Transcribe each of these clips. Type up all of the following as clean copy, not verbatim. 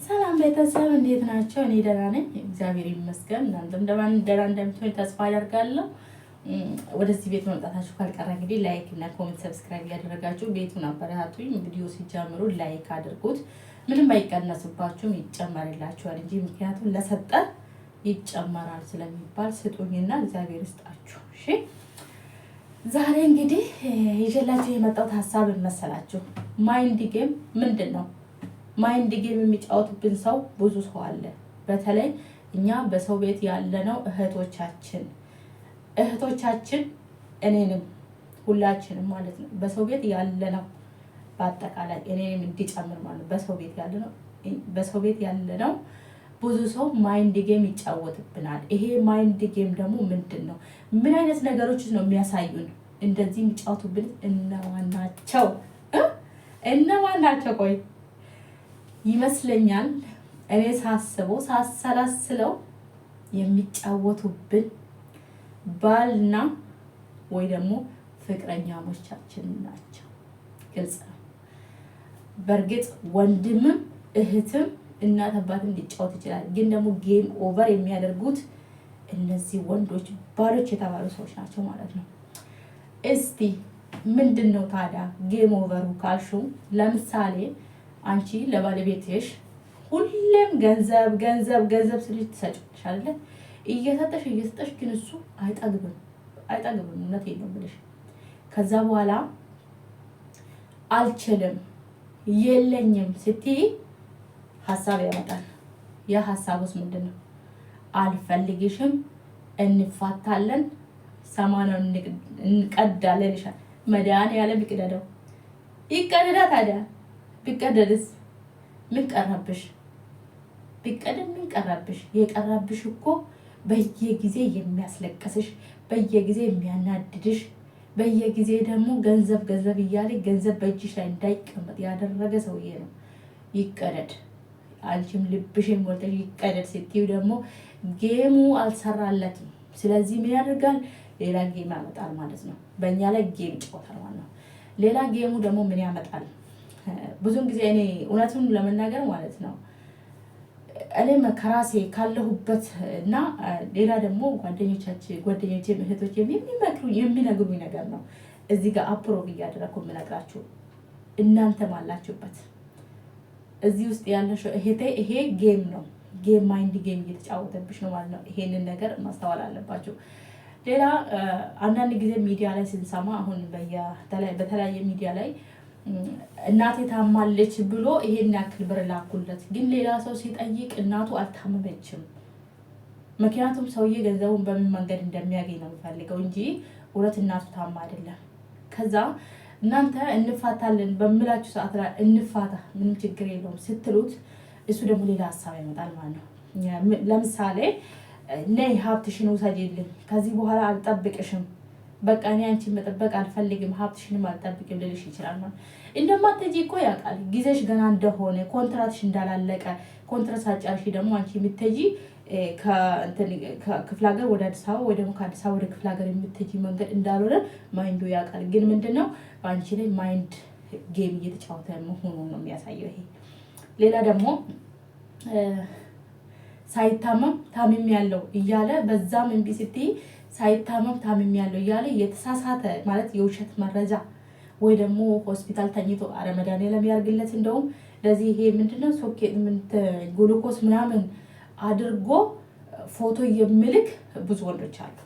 ሰላም ቤተሰብ እንዴት ናቸው? እኔ ደህና ነኝ፣ እግዚአብሔር ይመስገን። እናንተም ደህና እንደምትሆኑ ተስፋ አደርጋለሁ። ወደዚህ ቤት መምጣታችሁ ካልቀረ እንግዲህ like እና comment፣ subscribe እያደረጋችሁ ቤቱን አበረታቱኝ። ቪዲዮ ሲጀምሩ like አድርጉት። ምንም አይቀነስባችሁም፣ ይጨመርላችኋል እንጂ፣ ምክንያቱም ለሰጠ ይጨመራል ስለሚባል ስጡኝና እግዚአብሔር ይስጣችሁ። እሺ፣ ዛሬ እንግዲህ ይዤላችሁ የመጣሁት ሀሳብ መሰላችሁ፣ mind game ምንድን ነው? Mind game የሚጫወትብን ሰው ብዙ ሰው አለ። በተለይ እኛ በሰው ቤት ያለነው እህቶቻችን እኔንም ሁላችንም ማለት ነው። በሰው ቤት ያለነው በአጠቃላይ እኔንም እንዲጨምር ማለት ነው። በሰው ቤት ያለነው ብዙ ሰው mind game ይጫወትብናል። ይሄ mind game ደግሞ ምንድን ነው? ምን አይነት ነገሮች ነው የሚያሳዩን? እንደዚህ የሚጫወቱብን እነማን ናቸው? እነማን ናቸው? ቆይ፣ ይመስለኛል እኔ ሳስበው ሳሰላስለው የሚጫወቱብን ባልና ወይ ደግሞ ፍቅረኛሞቻችን ናቸው። ግልጽ ነው። በእርግጥ ወንድምም እህትም እናት አባትም ሊጫወት ይችላል። ግን ደግሞ game over የሚያደርጉት እነዚህ ወንዶች ባሎች የተባሉ ሰዎች ናቸው ማለት ነው። እስቲ ምንድን ነው ታዲያ game over ኡ ካልሹ፣ ለምሳሌ አንቺ ለባለቤትሽ ሁሌም ገንዘብ ገንዘብ ገንዘብ ስልሽ ትሰጪዋለሽ አይደለ? እየሰጠሽ እየሰጠሽ ግን እሱ አይጠግብም፣ አይጠግብም። እውነቴን ነው የምልሽ። ከዛ በኋላ አልችልም፣ የለኝም ስትይ ሀሳብ ያመጣል። ያ ሀሳብ ውስጥ ምንድን ነው? አልፈልግሽም፣ እንፋታለን፣ ሰማንያውን እንቀዳለን ይሻል። መድኃኒዓለም ይቅደደው፣ ይቀደዳ። ታዲያ ቢቀደድስ ምን ቀረብሽ? ቢቀደድ ምን ቀረብሽ? የቀረብሽ እኮ በየጊዜ የሚያስለቅስሽ፣ በየጊዜ የሚያናድድሽ፣ በየጊዜ ደግሞ ገንዘብ ገንዘብ እያለ ገንዘብ በእጅሽ ላይ እንዳይቀመጥ ያደረገ ሰውዬ ነው። ይቀደድ። አንቺም ልብሽን ሞልተሽ ይቀደድ ስትዩ ደግሞ game ኡ አልሰራለትም። ስለዚህ ምን ያደርጋል? ሌላ game ያመጣል ማለት ነው። በእኛ ላይ game ይጫወታል ማለት ነው። ሌላ game ኡ ደግሞ ምን ያመጣል? ብዙን ጊዜ እኔ እውነቱን ለመናገር ማለት ነው፣ እኔም ከራሴ ካለሁበት እና ሌላ ደግሞ ጓደኞቻችን፣ ጓደኞቼ፣ እህቶች የሚመክሩ የሚነግሩኝ ነገር ነው። እዚህ ጋር approve እያደረግኩ የምነግራችሁ፣ እናንተም አላችሁበት እዚህ ውስጥ ያለሽው እህቴ፣ ይሄ game ነው። Game፣ mind game እየተጫወተብሽ ነው ማለት ነው። ይሄንን ነገር ማስተዋል አለባችሁ። ሌላ አንዳንድ ጊዜ ሚዲያ ላይ ስንሰማ፣ አሁን በተለያየ ሚዲያ ላይ እናቴ ታማለች ብሎ ይሄን ያክል ብር ላኩለት፣ ግን ሌላ ሰው ሲጠይቅ እናቱ አልታመመችም። ምክንያቱም ሰውዬ ገንዘቡን በምን መንገድ እንደሚያገኝ ነው የሚፈልገው እንጂ እውነት እናቱ ታማ አይደለም። ከዛ እናንተ እንፋታለን በምላችሁ ሰዓት ላይ እንፋታ፣ ምንም ችግር የለውም ስትሉት እሱ ደግሞ ሌላ ሀሳብ ያመጣል ማለት ነው። ለምሳሌ ነይ ሀብትሽን ውሰጂልኝ፣ ከዚህ በኋላ አልጠብቅሽም፣ በቃ እኔ አንቺን መጠበቅ አልፈልግም፣ ሀብትሽንም አልጠብቅም ልልሽ ይችላል ማለት። እንደማትሄጂ እኮ ያውቃል። ጊዜሽ ገና እንደሆነ፣ ኮንትራትሽ እንዳላለቀ፣ ኮንትራት ሳትጨርሺ ደግሞ አንቺ የምትሄጂ ከክፍለ ሀገር ወደ አዲስ አበባ ወይ ደግሞ ከአዲስ አበባ ወደ ክፍለ ሀገር የምትሄጂ መንገድ እንዳልሆነ mind ኡ ያውቃል። ግን ምንድን ነው፣ በአንቺ ላይ mind game እየተጫወተ መሆኑን ነው የሚያሳየው ይሄ። ሌላ ደግሞ ሳይታመም ታምሜያለሁ እያለ፣ በዛም እምቢ ስትይ ሳይታመም ታምሜያለሁ እያለ የተሳሳተ ማለት የውሸት መረጃ ወይ ደግሞ ሆስፒታል ተኝቶ፣ ኧረ መድኃኒዓለም ያርግለት። እንደውም ለዚህ ይሄ ምንድነው ሶኬት ግሉኮስ ምናምን አድርጎ ፎቶ የሚልክ ብዙ ወንዶች አሉ።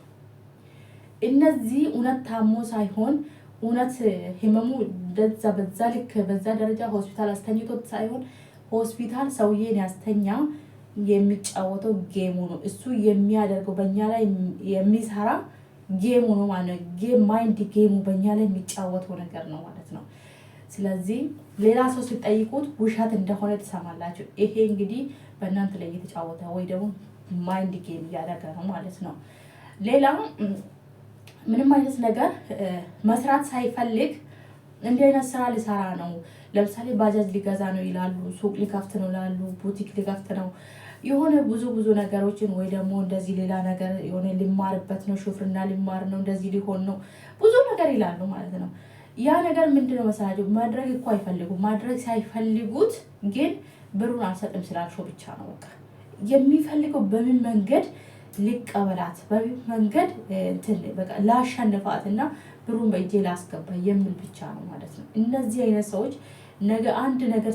እነዚህ እውነት ታሞ ሳይሆን፣ እውነት ህመሙ በዛ በዛ ልክ በዛ ደረጃ ሆስፒታል አስተኝቶት ሳይሆን፣ ሆስፒታል ሰውዬን ያስተኛ የሚጫወተው game ኡ ነው። እሱ የሚያደርገው በእኛ ላይ የሚሰራ game ኡ ነው ማለት ነው። Game፣ mind game ኡ በእኛ ላይ የሚጫወተው ነገር ነው ማለት ነው። ስለዚህ ሌላ ሰው ሲጠይቁት ውሸት እንደሆነ ትሰማላችሁ። ይሄ እንግዲህ በእናንተ ላይ እየተጫወተ ወይ ደግሞ mind game እያደረገ ነው ማለት ነው። ሌላ ምንም አይነት ነገር መስራት ሳይፈልግ እንዲህ አይነት ስራ ሊሰራ ነው። ለምሳሌ ባጃጅ ሊገዛ ነው ይላሉ፣ ሱቅ ሊከፍት ነው ይላሉ፣ ቡቲክ ሊከፍት ነው፣ የሆነ ብዙ ብዙ ነገሮችን ወይ ደግሞ እንደዚህ ሌላ ነገር የሆነ ሊማርበት ነው፣ ሹፍርና ሊማር ነው፣ እንደዚህ ሊሆን ነው፣ ብዙ ነገር ይላሉ ማለት ነው። ያ ነገር ምንድነው መሰላችሁ? ማድረግ እኮ አይፈልጉም። ማድረግ ሳይፈልጉት ግን ብሩን አልሰጥም ስላልሽው ብቻ ነው። በቃ የሚፈልገው በምን መንገድ ልቀበላት፣ በምን መንገድ እንትን በቃ ላሸንፋት እና ብሩን በእጄ ላስገባ የሚል ብቻ ነው ማለት ነው። እነዚህ አይነት ሰዎች ነገ አንድ ነገር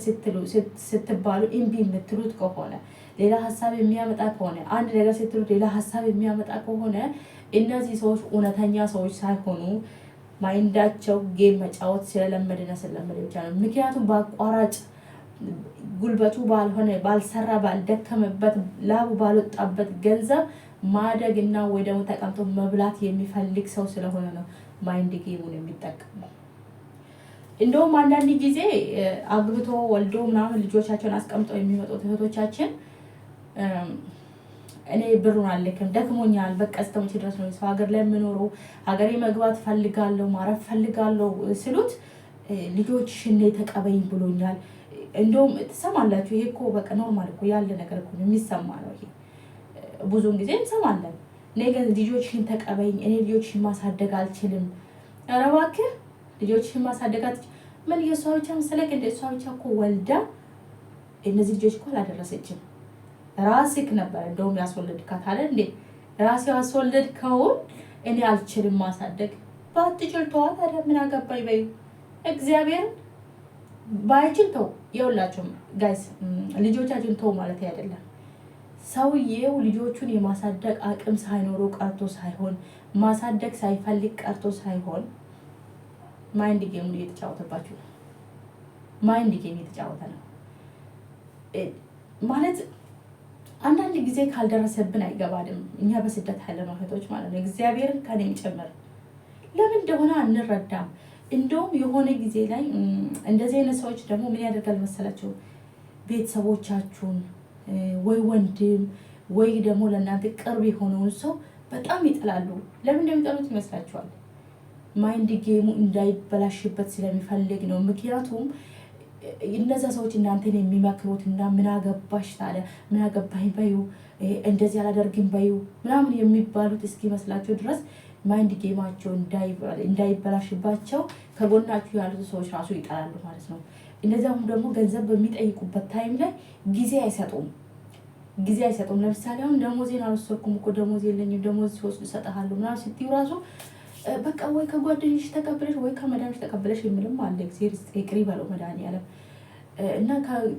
ስትባሉ እምቢ የምትሉት ከሆነ፣ ሌላ ሀሳብ የሚያመጣ ከሆነ፣ አንድ ነገር ስትሉት ሌላ ሀሳብ የሚያመጣ ከሆነ፣ እነዚህ ሰዎች እውነተኛ ሰዎች ሳይሆኑ mind ኣቸው game መጫወት ስለለመደና ስለለመደ ብቻ ነው። ምክንያቱም በአቋራጭ ጉልበቱ ባልሆነ፣ ባልሰራ፣ ባልደከመበት፣ ላቡ ባልወጣበት ገንዘብ ማደግ እና ወይ ደግሞ ተቀምጦ መብላት የሚፈልግ ሰው ስለሆነ ነው mind game ኡን የሚጠቀመው። እንደውም አንዳንድ ጊዜ አግብቶ ወልዶ ምናምን ልጆቻቸውን አስቀምጠው የሚመጡት እህቶቻችን እኔ ብሩን አልልክም፣ ደክሞኛል፣ በቃ እስከ መቼ ድረስ ነው ሰው ሀገር ላይ የምኖረው? ሀገሬ መግባት ፈልጋለሁ፣ ማረፍ ፈልጋለሁ ስሉት ልጆችሽን ተቀበይኝ ብሎኛል። እንደውም ትሰማላችሁ። ይሄ እኮ በቃ normal እኮ ያለ ነገር እኮ የሚሰማ ነው። ይሄ ብዙውን ጊዜ እንሰማለን። እኔ ግን ልጆችሽን ተቀበይኝ፣ እኔ ልጆችሽን ማሳደግ አልችልም። ኧረ እባክህ፣ ልጆችሽን ማሳደግ አትችልም? ምን የእሷ ብቻ መሰለህ እንደ? እሷ ብቻ እኮ ወልዳ እነዚህ ልጆች እኮ አላደረሰችም። ራስክ ነበር እንደውም ያስወለድካት አለ እንዴ? ራሴ ያስወለድከውን እኔ አልችልም ማሳደግ። ባትችል ተዋት። ታዲያ ምን አገባኝ በዩ። እግዚአብሔርን ባይችል ተው። የሁላችሁም guys ልጆቻችሁን ተው ማለት አይደለም። ሰውዬው ልጆቹን የማሳደግ አቅም ሳይኖረው ቀርቶ ሳይሆን፣ ማሳደግ ሳይፈልግ ቀርቶ ሳይሆን mind game ኡን እየተጫወተባችሁ ነው። Mind game እየተጫወተ ነው ማለት አንዳንድ ጊዜ ካልደረሰብን አይገባንም። እኛ በስደት ያለነው እህቶች ማለት ነው፣ እግዚአብሔርን ከኔም ጭምር ለምን እንደሆነ አንረዳም። እንደውም የሆነ ጊዜ ላይ እንደዚህ አይነት ሰዎች ደግሞ ምን ያደርጋል መሰላችሁ? ቤተሰቦቻችሁን ወይ ወንድም ወይ ደግሞ ለእናንተ ቅርብ የሆነውን ሰው በጣም ይጠላሉ። ለምን እንደሚጠሉት ይመስላችኋል? Mind game ኡ እንዳይበላሽበት ስለሚፈልግ ነው። ምክንያቱም እነዛ ሰዎች እናንተን የሚመክሩት እና ምን አገባሽ ታዲያ፣ ምን አገባኝ በዩ፣ እንደዚህ አላደርግም በዩ ምናምን የሚባሉት እስኪመስላቸው ድረስ mind game ኣቸው እንዳይበላሽባቸው ከጎናችሁ ያሉት ሰዎች ራሱ ይጠላሉ ማለት ነው። እነዚያም ደግሞ ገንዘብ በሚጠይቁበት time ላይ ጊዜ አይሰጡም። ጊዜ አይሰጡም። ለምሳሌ አሁን ደሞዜን አልወሰድኩም እኮ፣ ደሞዝ የለኝም፣ ደሞዝ ሲወስዱ እሰጥሃለሁ ምናምን ስትዩ ራሱ በቃ ወይ ከጓደኞች ተቀብለሽ ወይ ከመዳምሽ ተቀብለሽ የሚልም አለ። እግዚአብሔር ይቅር ይበለው መድኃኒዓለም። እና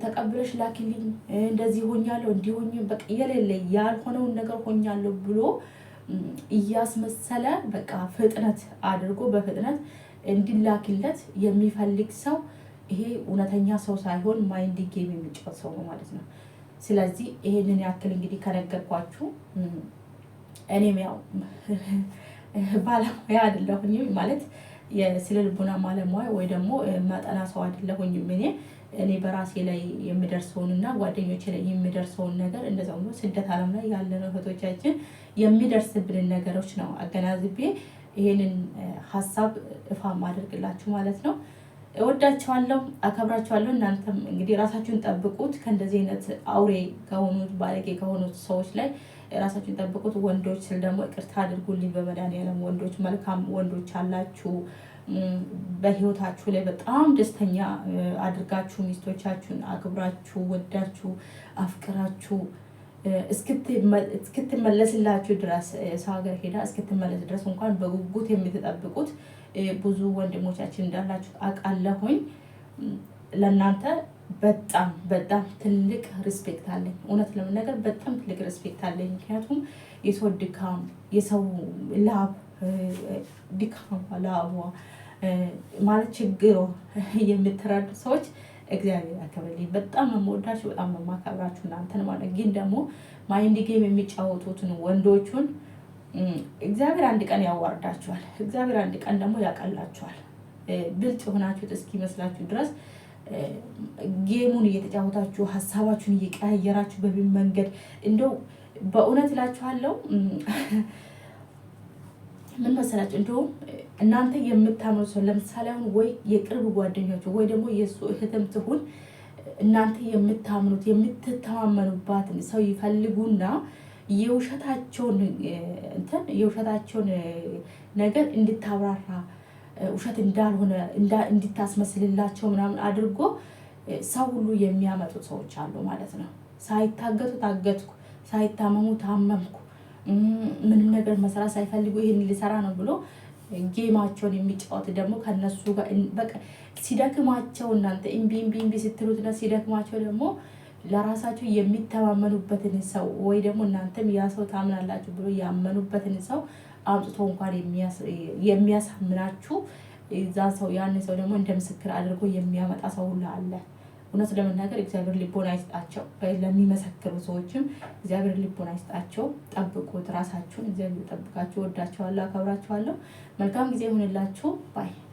ተቀብለሽ ላኪልኝ፣ እንደዚህ ሆኛለሁ፣ እንዲህ ሆኜ፣ በቃ የሌለ ያልሆነውን ነገር ሆኛለሁ ብሎ እያስመሰለ በቃ ፍጥነት አድርጎ በፍጥነት እንዲላክለት የሚፈልግ ሰው ይሄ እውነተኛ ሰው ሳይሆን mind game የሚጫወት ሰው ነው ማለት ነው። ስለዚህ ይሄንን ያክል እንግዲህ ከነገርኳችሁ፣ እኔም ያው ባለሙያ አይደለሁኝም፣ ማለት የስነ ልቦና ባለሙያ ወይ ደግሞ ማጠና ሰው አይደለሁኝም። እኔ በራሴ ላይ የሚደርሰውን እና ጓደኞቼ ላይ የሚደርሰውን ነገር፣ እንደዚያው ስደት ዓለም ላይ ያለነው እህቶቻችን የሚደርስብንን ነገሮች ነው አገናዝቤ ይሄንን ሀሳብ እፋ ማደርግላችሁ ማለት ነው። እወዳችኋለሁ፣ አከብራችኋለሁ። እናንተም እንግዲህ ራሳችሁን ጠብቁት። ከእንደዚህ አይነት አውሬ ከሆኑት፣ ባለጌ ከሆኑት ሰዎች ላይ ራሳችሁን ጠብቁት። ወንዶች ስል ደግሞ ይቅርታ አድርጉልኝ በመድኃኒዓለም፣ ወንዶች መልካም ወንዶች አላችሁ። በህይወታችሁ ላይ በጣም ደስተኛ አድርጋችሁ፣ ሚስቶቻችሁን አክብራችሁ፣ ወዳችሁ፣ አፍቅራችሁ፣ እስክትመለስላችሁ ድረስ፣ ሰው ሀገር ሄዳ እስክትመለስ ድረስ እንኳን በጉጉት የምትጠብቁት ብዙ ወንድሞቻችን እንዳላችሁ አውቃለሁኝ። ለእናንተ በጣም በጣም ትልቅ respect አለኝ። እውነት ለመናገር በጣም ትልቅ respect አለኝ። ምክንያቱም የሰው ድካም፣ የሰው ላብ፣ ድካም፣ ላቧ ማለት ችግሯ የምትረዱ ሰዎች እግዚአብሔር ያክብርልኝ። በጣም ነው የምወዳችሁ፣ በጣም ነው የማከብራችሁ እናንተን ማለት። ግን ደግሞ mind game የሚጫወቱትን ወንዶቹን እግዚአብሔር አንድ ቀን ያዋርዳችኋል። እግዚአብሔር አንድ ቀን ደግሞ ያቀላችኋል። ብልጥ የሆናችሁት እስኪመስላችሁ ድረስ game ኡን እየተጫወታችሁ፣ ሀሳባችሁን እየቀያየራችሁ በምን መንገድ እንደው በእውነት እላችኋለሁ፣ ምን መሰላችሁ፣ እንደውም እናንተ የምታምኑ ሰው ለምሳሌ አሁን ወይ የቅርብ ጓደኞች ወይ ደግሞ የእሱ እህትም ትሁን እናንተ የምታምኑት የምትተማመኑባትን ሰው ይፈልጉና የውሸታቸውን እንትን የውሸታቸውን ነገር እንድታብራራ፣ ውሸት እንዳልሆነ እንድታስመስልላቸው ምናምን አድርጎ ሰው ሁሉ የሚያመጡት ሰዎች አሉ ማለት ነው። ሳይታገቱ ታገትኩ፣ ሳይታመሙ ታመምኩ፣ ምንም ነገር መስራት ሳይፈልጉ ይህን ሊሰራ ነው ብሎ game ኣቸውን የሚጫወት ደግሞ ከነሱ ጋር በቃ ሲደክማቸው እናንተ እምቢ እምቢ እምቢ ስትሉትና ሲደክማቸው ደግሞ ለራሳቸው የሚተማመኑበትን ሰው ወይ ደግሞ እናንተም ያ ሰው ታምናላችሁ ብሎ ያመኑበትን ሰው አምጥቶ እንኳን የሚያሳምናችሁ እዛ ሰው ያን ሰው ደግሞ እንደ ምስክር አድርጎ የሚያመጣ ሰው ሁሉ አለ። እውነት ለመናገር እግዚአብሔር ልቦና አይስጣቸው። ለሚመሰክሩ ሰዎችም እግዚአብሔር ልቦና አይስጣቸው። ጠብቁት፣ ራሳችሁን እግዚአብሔር ጠብቃችሁ። ወዳችኋለሁ፣ አከብራችኋለሁ። መልካም ጊዜ ይሁንላችሁ bye።